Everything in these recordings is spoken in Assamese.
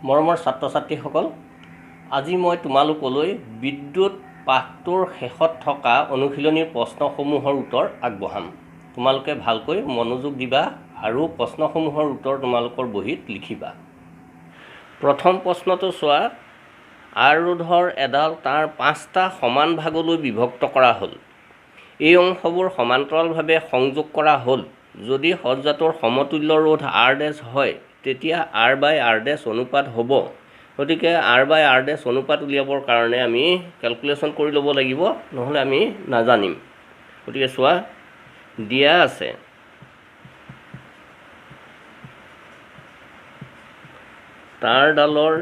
মৰমৰ ছাত্ৰ ছাত্ৰীসকল, আজি মই তোমালোকলৈ বিদ্যুৎ পাঠটোৰ শেষত থকা অনুশীলনীৰ প্ৰশ্নসমূহৰ উত্তৰ আগবঢ়াম। তোমালোকে ভালকৈ মনোযোগ দিবা আৰু প্ৰশ্নসমূহৰ উত্তৰ তোমালোকৰ বহীত লিখিবা। প্ৰথম প্ৰশ্নটো চোৱা, আৰ ৰোধৰ এডাল তাঁৰ পাঁচটা সমান ভাগলৈ বিভক্ত কৰা হ'ল। এই অংশবোৰ সমান্তৰালভাৱে সংযোগ কৰা হ'ল। যদি সজ্জাটোৰ সমতুল্য ৰোধ আৰ ডেছ হয়, তেতিয়া আৰ বাই আৰ ডেছ অনুপাত হ'ব। গতিকে আৰ বাই আৰ ডেছ অনুপাত উলিয়াবৰ কাৰণে আমি কেলকুলেশ্যন কৰি ল'ব লাগিব, নহ'লে আমি নাজানিম। গতিকে চোৱা, দিয়া আছে তাঁৰডালৰ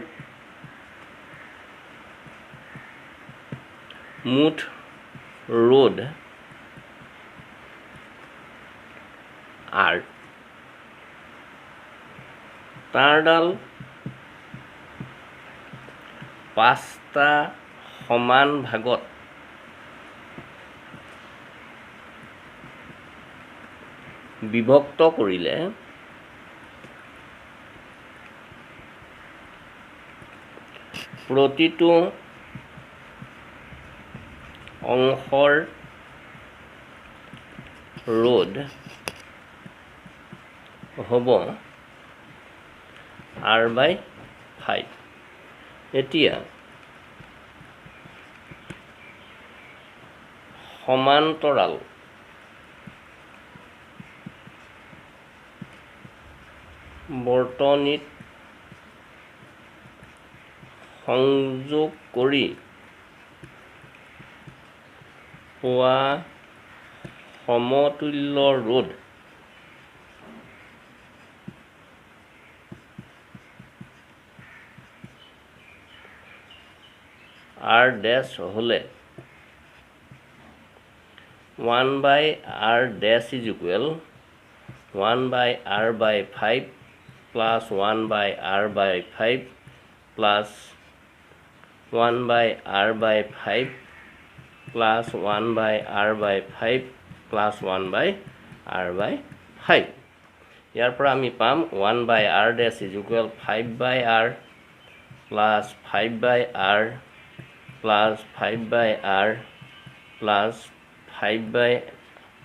মুঠ ৰোধ আৰ, তাঁৰডাল পাঁচটা সমান ভাগত বিভক্ত কৰিলে প্ৰতিটো অংশৰ ৰোধ হ'ব আৰ বাই ফাইভ। এতিয়া সমান্তৰাল বৰ্তনীত সংযোগ কৰি পোৱা সমতুল্য ৰোধ আৰ ডেছ হ'লে one by R dash is equal one by R by five plus one by R by five plus one by R by five plus one by R by five plus one by R by five. ইয়াৰ পৰা আমি পাম one by R dash is equal five by R plus five by R plus five by R plus five by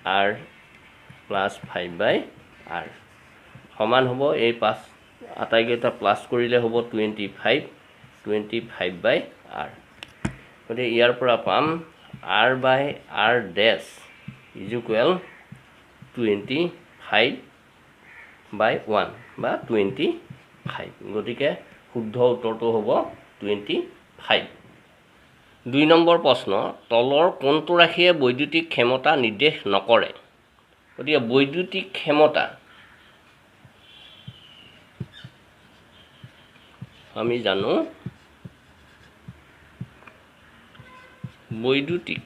R plus five by R সমান হ'ব এই পাঁচ আটাইকেইটা প্লাছ কৰিলে হ'ব 25, 25 বাই আৰ। গতিকে ইয়াৰ পৰা পাম R by R dash is equal 25 by 1 বা 25। গতিকে শুদ্ধ উত্তৰটো হ'ব 25। দুই নম্বৰ প্ৰশ্ন, তলৰ কোনটো ৰাশিয়ে বৈদ্যুতিক ক্ষমতা নিৰ্দেশ নকৰে? গতিকে বৈদ্যুতিক ক্ষমতা আমি জানো, বৈদ্যুতিক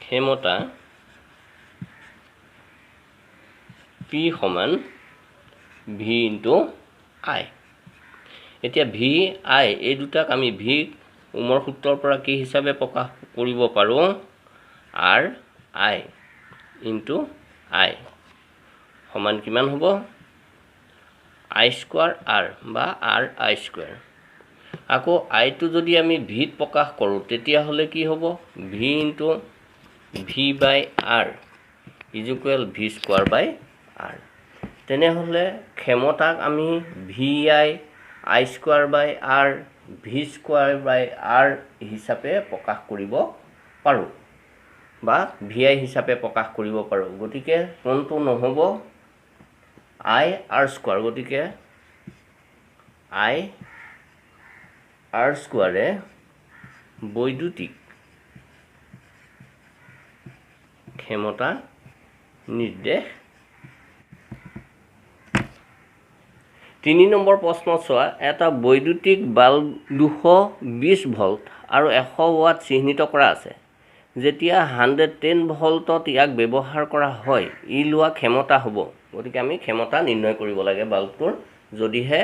ক্ষমতা পি সমান ভি ইনটু আই। এতিয়া ভি আই এই দুটাক আমি ভি ওমৰ সূত্ৰৰ পৰা কি হিচাপে প্ৰকাশ কৰিব পাৰোঁ? আৰ I into আই সমান কিমান হ'ব? আই স্কোৱাৰ আৰ বা আৰ I square. আকৌ আইটো যদি আমি ভিত প্ৰকাশ কৰোঁ তেতিয়াহ'লে কি হ'ব? V into V by R is equal V square by R. তেনেহ'লে ক্ষমতাক আমি V I I square by R V square by R হিচাপে প্ৰকাশ কৰিব পাৰোঁ বা ভি আই হিচাপে প্ৰকাশ কৰিব পাৰোঁ। গতিকে কোনটো নহ'ব? I R square. গতিকে I R স্কোৱাৰে বৈদ্যুতিক ক্ষমতা নিৰ্দেশ। তিনি নম্বৰ প্ৰশ্ন চোৱা, এটা বৈদ্যুতিক বাল্ব 220 ভল্ট আৰু 100 ৱাট চিহ্নিত কৰা আছে। যেতিয়া 110 ভল্টত ইয়াক ব্যৱহাৰ কৰা হয়, ই লোৱা ক্ষমতা হ'ব। গতিকে আমি ক্ষমতা নিৰ্ণয় কৰিব লাগে বাল্বটোৰ, যদিহে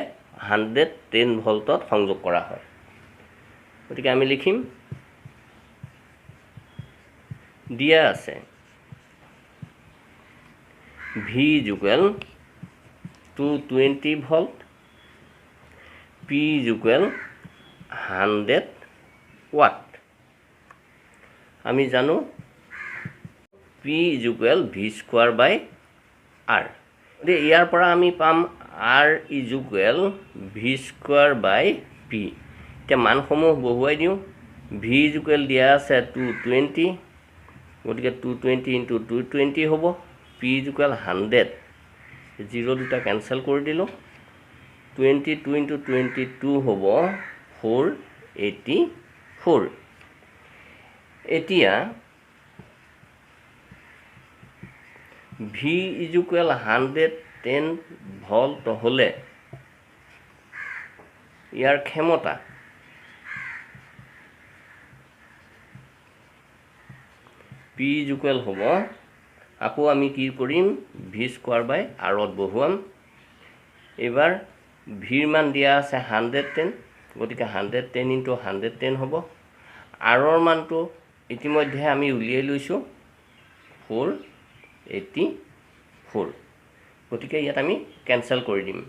110 ভল্টত সংযোগ কৰা হয়। গতিকে আমি লিখিম, দিয়া আছে V is equal 220 volt, P is equal 100 watt. আমি জানো P is equal V square by R. গতিকে ইয়াৰ পৰা আমি পাম R is equal V square by P. এতিয়া মানসমূহ বহুৱাই দিওঁ। V is equal দিয়া আছে 220, গতিকে 220 ইনটু 220 হ'ব। P is equal 100, zero দুটা কেঞ্চেল কৰি দিলোঁ। 22 ইনটু 22 হ'ব 484। এতিয়া V is equal 110 volt হ'লে ইয়াৰ ক্ষমতা P is equal হ'ব, আকৌ আমি কি কৰিম, V square by আৰত বহুৱাম। এইবাৰ ভিৰ মান দিয়া আছে 110, গতিকে 110 ইনটু 110 হ'ব। আৰৰ মানটো ইতিমধ্যে আমি উলিয়াই লৈছোঁ 484, গতিকে ইয়াত আমি কেঞ্চেল কৰি দিম।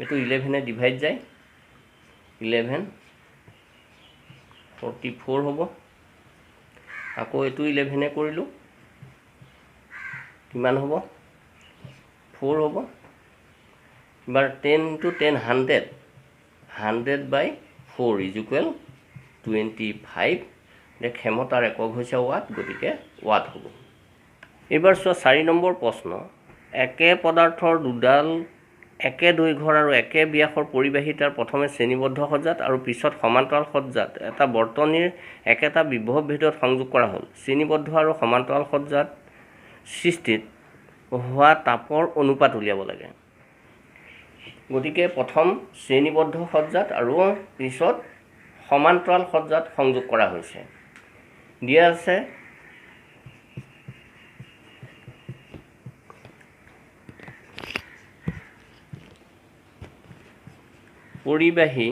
এইটো 11 ডিভাইড যায়, 11 44 হ'ব। আকৌ এইটো 11 কৰিলোঁ, কিমান হ'ব, 4 হ'ব। এবাৰ 10 into 10 100, 100 by 4 is equal 25। ক্ষমতাৰ একক হৈছে ৱাট, গতিকে ৱাট হ'ব। এইবাৰ চোৱা 4 নম্বৰ প্ৰশ্ন, একে পদাৰ্থৰ দুডাল একে দৈৰ্ঘ্যৰ আৰু একে ব্যাসৰ পৰিবাহী তাঁৰ প্ৰথমে শ্ৰেণীবদ্ধ সজ্জাত আৰু পিছত সমান্তৰাল সজ্জাত এটা বৰ্তনীৰ একেটা বিভৱ ভেদত সংযোগ কৰা হ'ল। শ্ৰেণীবদ্ধ আৰু সমান্তৰাল সজ্জাত সৃষ্টিত হোৱা তাপৰ অনুপাত উলিয়াব লাগে। গতিকে প্ৰথম শ্ৰেণীবদ্ধ সজ্জাত আৰু পিছত সমান্তৰাল সজ্জাত সংযোগ কৰা হৈছে। দিয়া আছে পৰিবাহী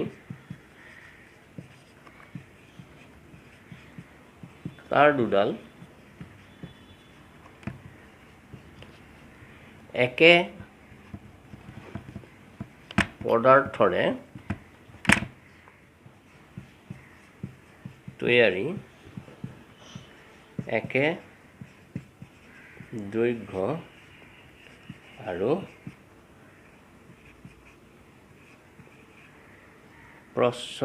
তাঁৰ দুডাল একে পদাৰ্থৰে তৈয়াৰী একে দৈৰ্ঘ্য আৰু প্ৰস্থ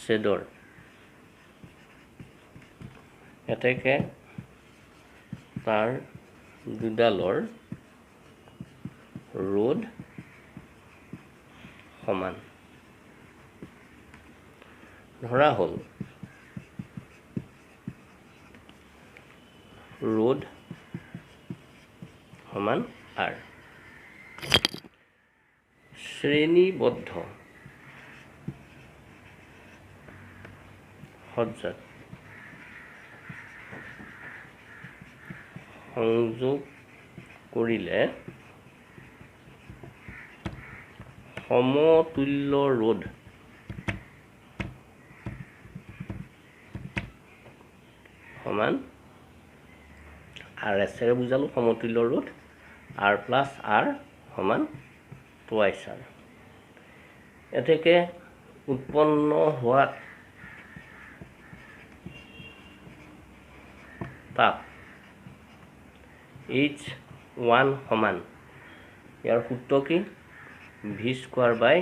ছেদৰ, এতেকে তাঁৰ দুডালৰ ৰোধ সমান। ধৰা হ'ল ৰোধ সমান আৰ। শ্ৰেণীবদ্ধ সজ্জাত সংযোগ কৰিলে সমতুল্য ৰোধ সমান আৰ এছেৰে বুজালোঁ, সমতুল্য ৰোধ আৰ প্লাছ আৰ সমান টুৱাইছ আৰ। এতেকে উৎপন্ন হোৱা তাপ এইচ ওৱান সমান, ইয়াৰ সূত্ৰ কি, V square by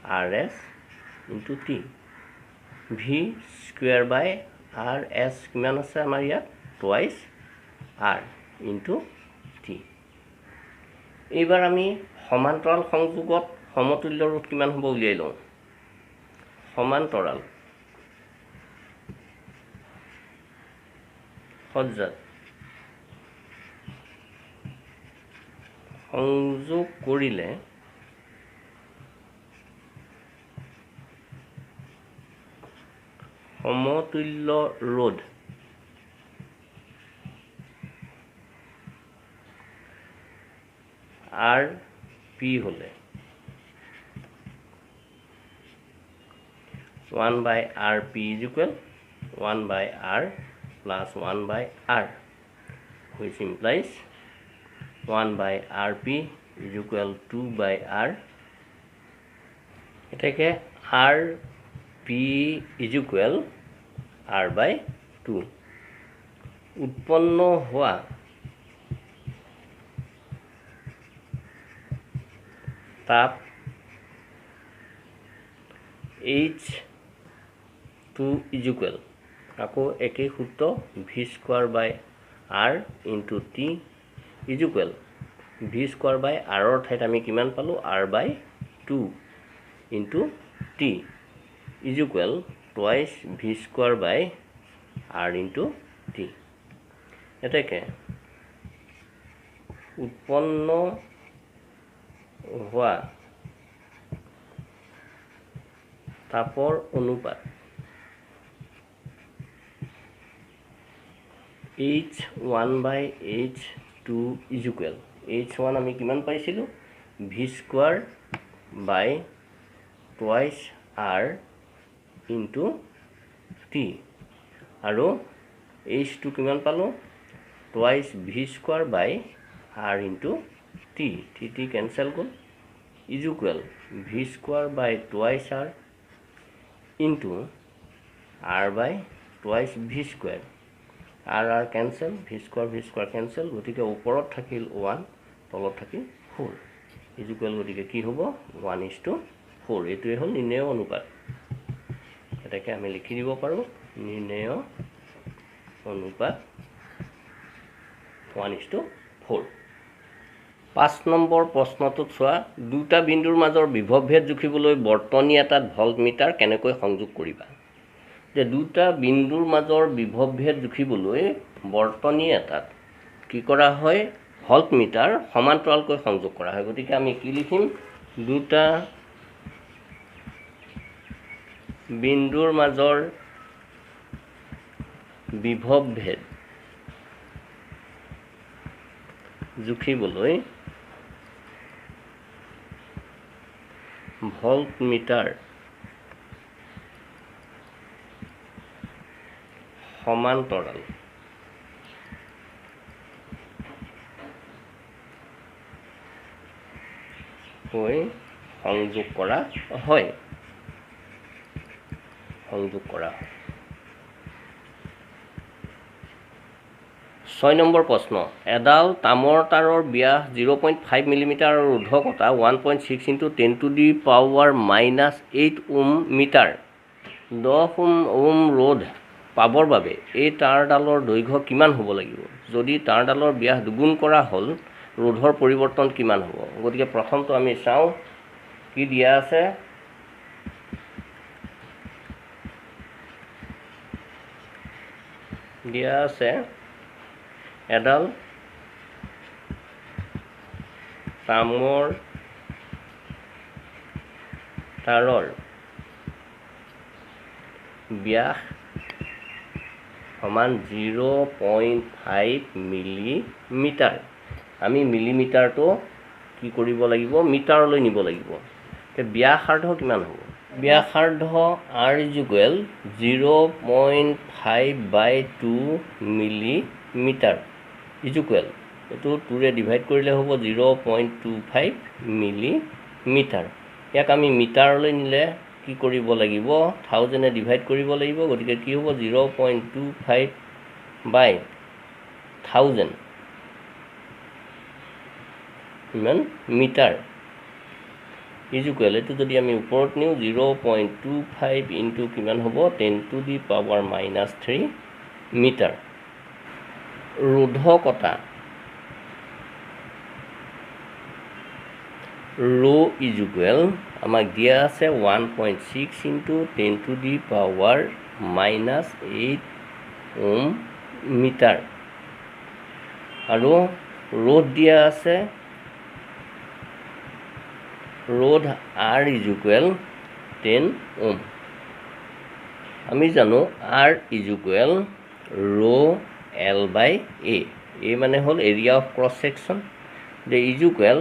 R S into T. V square by R S কিমান আছে আমাৰ ইয়াত, টুৱাইছ আৰ ইনটু টি। এইবাৰ আমি সমান্তৰাল সংযোগত সমতুল্য ৰোধ কিমান হ'ব উলিয়াই লওঁ। সমান্তৰাল সজ্জাত সংযোগ কৰিলে সমতুল্য ৰোধ আৰ পি হ'লে 1 by R P is equal 1 by R plus 1 by R, which implies 1 by R P is equal 2 by R. এতেকে R P is equal R by 2। উৎপন্ন হোৱা তাপ এইচ 2 is equal আকৌ একেই সূত্ৰ V square by R into T is equal V square by আৰৰ ঠাইত আমি কিমান পালোঁ R by 2 into T is equal twice V square by R into T. এতেকে উৎপন্ন হোৱা তাপৰ অনুপাত H1 by H2 is equal H1 আমি কিমান পাইছিলোঁ V square by twice R into T আৰু H2 কিমান পালোঁ twice V square by R into T, T T cancel goal is equal V square by twice R into R by twice V square, R R cancel, V square cancel, গতিকে ওপৰত থাকিল 1 তলত থাকিল 4 is equal গতিকে কি হ'ব 1:4। এইটোৱে হ'ল নিৰ্ণেয় অনুপাত। এটাকে আমি লিখি দিব পাৰোঁ নিৰ্ণেয় অনুপাত 1:4। 5 নম্বৰ প্ৰশ্নটোত চোৱা, দুটা বিন্দুৰ মাজৰ বিভৱভেদ জুখিবলৈ বৰ্তনী এটাত ভল্টমিটাৰ কেনেকৈ সংযোগ কৰিবা। যে দুটা বিন্দুৰ মাজৰ বিভৱভেদ জুখিবলৈ বৰ্তনী এটাত কি কৰা হয়, ভল্টমিটাৰ সমান্তৰালকৈ সংযোগ কৰা হয়। গতিকে আমি কি লিখিম, দুটা বিন্দুৰ মাজৰ বিভৱভেদ জুখিবলৈ ভল্টমিটাৰ সমান্তৰাল হৈ সংযোগ কৰা হয়। 6 নম্বৰ প্ৰশ্ন, এডাল তামৰ তাৰৰ ব্যাস 0.5 মিলিমিটাৰ আৰু ৰোধকতা 1.6 into 10 to the power -8 ohm metre. 10 ohm ৰোধ পাবৰ বাবে এই তাঁৰডালৰ দৈৰ্ঘ্য কিমান হ'ব লাগিব? যদি তাঁৰডালৰ ব্যাস দুগুণ কৰা হ'ল, ৰোধৰ পৰিৱৰ্তন কিমান হ'ব? গতিকে প্ৰথমটো আমি চাওঁ কি দিয়া আছে। দিয়া আছে এডাল তামৰ তাৰৰ ব্যাস সমান 0.5 মিলিমিটাৰ। আমি মিলিমিটাৰটো কি কৰিব লাগিব, মিটাৰলৈ নিব লাগিব। ব্যাসাৰ্ধ কিমান হ'ব? ব্যাসাৰ্ধ R is equal 0.5 by 2 millimetre is equal এইটো 2ৰে ডিভাইড কৰিলে হ'ব 0.25 মিলিমিটাৰ। ইয়াক আমি মিটাৰলৈ নিলে কি কৰিব লাগিব, 1000-এ ডিভাইড কৰিব লাগিব। গতিকে কি হ'ব, 0.25 বাই 1000 ইমান মিটাৰ is equal এইটো যদি আমি ওপৰত নিওঁ 0.25 ইনটু কিমান হ'ব, 10 টু the power -3 metre. ৰোধকতা ৰ' is equal আমাক দিয়া আছে 1.6 into 10 to the power -8 ohm metre আৰু ৰোধ দিয়া আছে ৰোধ R is equal 10 ohm. আমি জানো R is equal rho L by A, A মানে হ'ল এৰিয়া অফ ক্ৰছ ছেকশ্যন, যে is equal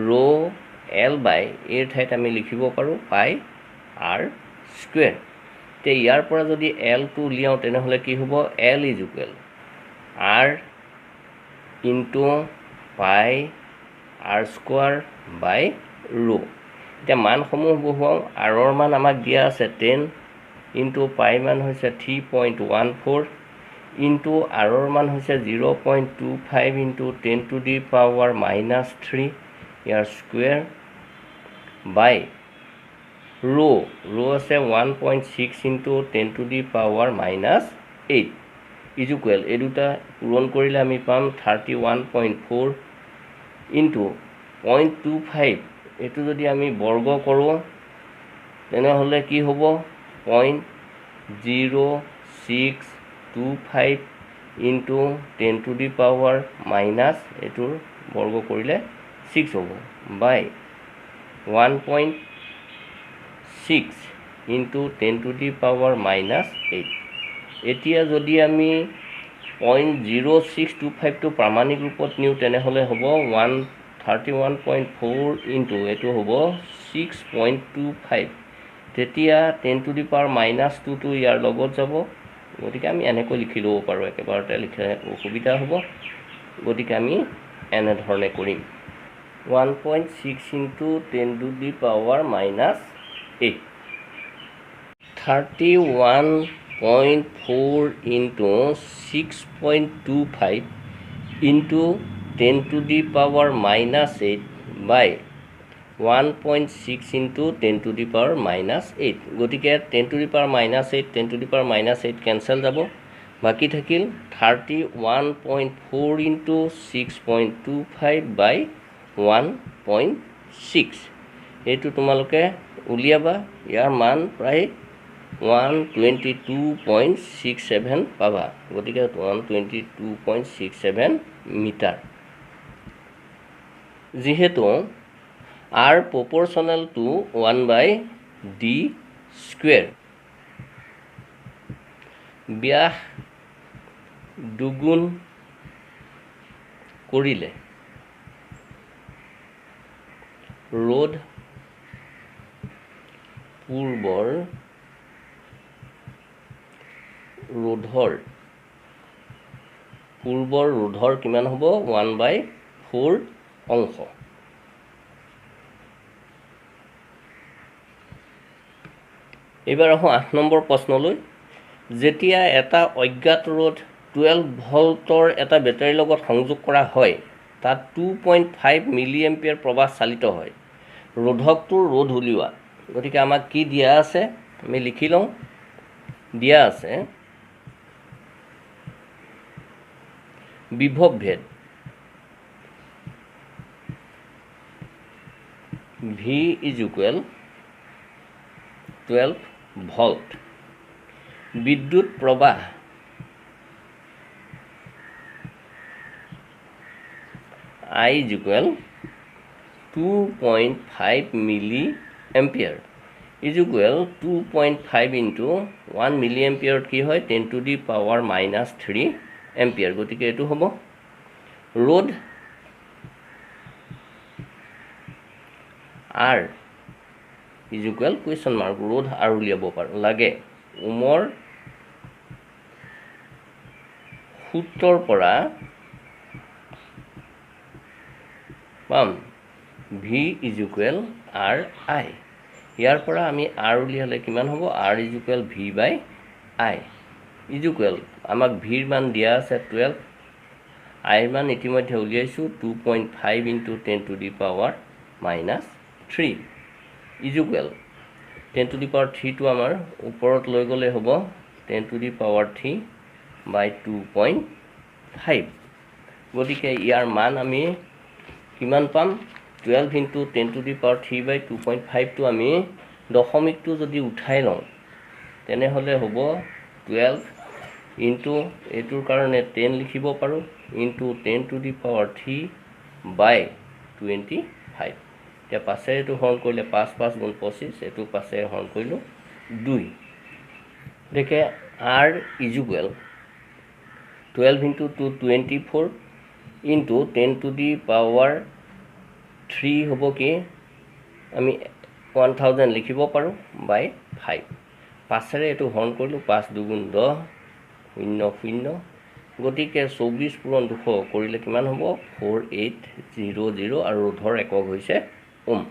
rho L by এৰ ঠাইত আমি লিখিব পাৰোঁ পাই আৰ স্কুৱেৰ। এতিয়া ইয়াৰ পৰা যদি এলটো উলিয়াওঁ তেনেহ'লে কি হ'ব, L is equal R into pi R square by rho. এতিয়া মানসমূহ বহুৱাওঁ। আৰৰ মান আমাক দিয়া আছে 10 ইনটু পাই মান হৈছে 3.14 ইনটু আৰৰ মান হৈছে 0.25 into 10 to the power minus 3 year square by rho, rho আছে 1.6 into 10 to the power minus 8 is equal, এই দুটা পূৰণ কৰিলে আমি পাম 31.4 ইনটু 0.25। এইটো যদি আমি বৰ্গ কৰোঁ তেনেহ'লে কি হ'ব, 0.0625 into 10 to the power minus, এইটোৰ বৰ্গ কৰিলে 6 হ'ব, by 1.6 into 10 to the power minus 8। এতিয়া যদি আমি 0.0625টো প্ৰামাণিক ৰূপত নিওঁ তেনেহ'লে হ'ব 131.4 ইনটু এইটো হ'ব 6.25। তেতিয়া 10 টু the power minus 2টো ইয়াৰ লগত যাব, গতিকে আমি এনেকৈ লিখি ল'ব পাৰোঁ, একেবাৰতে লিখিলে অসুবিধা হ'ব, গতিকে আমি এনেধৰণে কৰিম 1.6 into 10 to the power minus 8। 31.4 into 6.25 into 10 to the power minus 8 by 1.6 into 10 to the power minus 8। গতিকে 10 to the power minus 8, 10 to the power minus 8 cancel যাব, বাকী থাকিল 31.4 ইনটু 6.25 বাই 1.6। এইটো তোমালোকে উলিয়াবা, ইয়াৰ মান প্ৰায় 122.67 পাবা, গতিকে 122.67 মিটাৰ। যিহেতু R proportional to 1 by D square, ব্যাস দুগুণ কৰিলে ৰোধ পূৰ্বৰ ৰোধৰ কিমান হ'ব, 1/4 অংশ। এইবাৰ আহোঁ 8 নম্বৰ প্ৰশ্নলৈ। যেতিয়া এটা অজ্ঞাত ৰোধ 12 ভল্টৰ এটা বেটাৰীৰ লগত সংযোগ কৰা হয়, তাত 2.5 মিলি এম্পিয়াৰ প্ৰবাহ চালিত হয়, ৰোধকটোৰ ৰোধ উলিওৱা। গতিকে আমাক কি দিয়া আছে আমি লিখি লওঁ। দিয়া আছে বিভৱ ভেদ V is equal 12 volt, বিদ্যুৎ প্ৰবাহ I is equal 2.5 milli ampere is equal 2.5 into 1 milli এম্পিয়াৰত কি হয়, 10 to the power minus 3 ampere. গতিকে এইটো হ'ব ৰোধ R is equal question mark, ৰোধ আৰ উলিয়াব পাৰোঁ লাগে। ওমৰ সূত্ৰৰ পৰা পাম V is equal R I। ইয়াৰ পৰা আমি R উলিয়ালে কিমান হ'ব, R is equal V by I is equal, আমাক ভিৰ মান দিয়া আছে 12, আইৰ মান ইতিমধ্যে উলিয়াইছোঁ 2.5 into 10 to the power minus 3 is equal 10 to the power 3টো আমাৰ ওপৰত লৈ গ'লে হ'ব 10 to the power 3 by 2.5। গতিকে ইয়াৰ মান আমি কিমান পাম, 12 into 10 to the power 3 by 2.5টো আমি দশমিকটো যদি উঠাই লওঁ তেনেহ'লে হ'ব 12 ইনটু এইটোৰ কাৰণে 10 লিখিব পাৰোঁ into 10 to the power 3 by 25। এতিয়া পাঁচেৰে এইটো হৰণ কৰিলে 5 5 গুণ 25, এইটো পাঁচেৰে হৰণ কৰিলোঁ 2। গতিকে R is equal 12 into 2 24 into 10 to the power 3 হ'ব কি, আমি 1000 লিখিব পাৰোঁ বাই 5। পাঁচেৰে এইটো হৰণ কৰিলোঁ 5 দুগুণ 10 0 0, গতিকে 24 পূৰণ 200 কৰিলে কিমান হ'ব? 4800, আৰু ৰোধৰ একক হৈছে ওম।